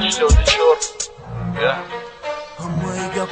84. Я. Ҳамаи гап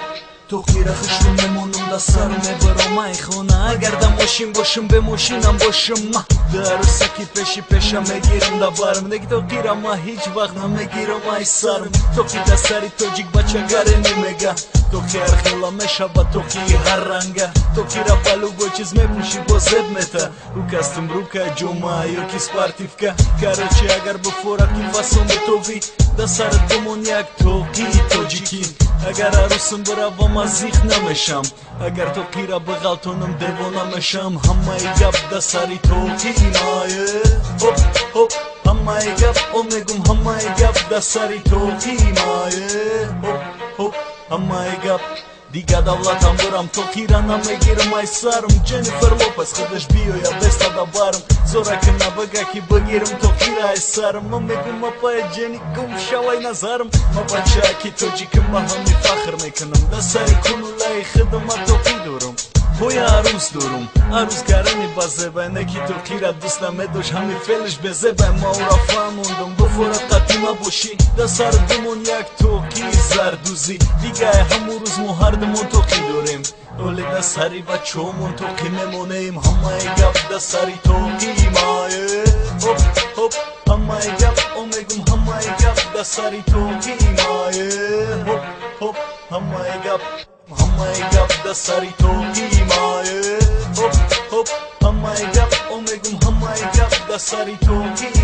тоқира хушрӯ мемонам, да сар мебарам ай хона. Агар да мошин бошам, бе мошинам бошам, ма дарусаки пеши пеша мегирам да барм. Неки тоқира ма ҳеҷ вақт намегирам ай сарм. Тоқи да сари тоҷик бачагаре немега. Тоқи ҳархела мешава, тоқи ҳар ранга. Тоқира ба любой чиз мепӯшӣ, бо зеб мета. Ӯ костюм, брюка, ҷома ёки спортивка. Короче, агар бифорад, ки фасон битовӣ, да сарат бимон як тоқии тоҷикӣ. Агар арӯсам биравам, аз зиқ намешам. Агар тоқира биғалтонам, девона мешам. Ҳамаи гап да сари тоқии мае. Ҳоп, ҳоп, ҳамаи гап, о мегум, ҳамаи гап да сари тоқии мае. Ҳоп, ҳоп, ҳамаи гап. Дига давлатам бурам, тоқира намегирам ай сарм. Дженнифер Лопес худаш биёя беста да барм. Зораки набага, ки бигирам тоқира ай сарм. Ма мегум: «Апая Ҷенни, гум шавай назарм». Ма бачаки тоҷиким, ма ҳами фахр мекунам. Да сари кунулаи худам ма тоқӣ дорам. Ҳоя арӯс дорум, арӯс гарани базеба, не ки тоқира дӯст намедошт, ҳами фелиш безеба. Ма ӯра фаҳмондум: буфорад қадима бошӣ, да сар бимон як тоқии зардӯзӣ. Дигае ҳамун рӯз мо ҳардумон тоқӣ дорем, оле да сари бачаҳомон тоқӣ мемонем. Ҳамаи гап да сари тоқии мае. Ҳоп, ҳоп, ҳамаи гап, о мегум, ҳамаи гап да сари тоқии мае. Ҳоп, ҳоп, ҳамаи гап, ҳамаи гап да сари тоқии мае. Ҳоп, ҳоп, ҳамаи гап, о мегум, ҳамаи гап да сари тоқии.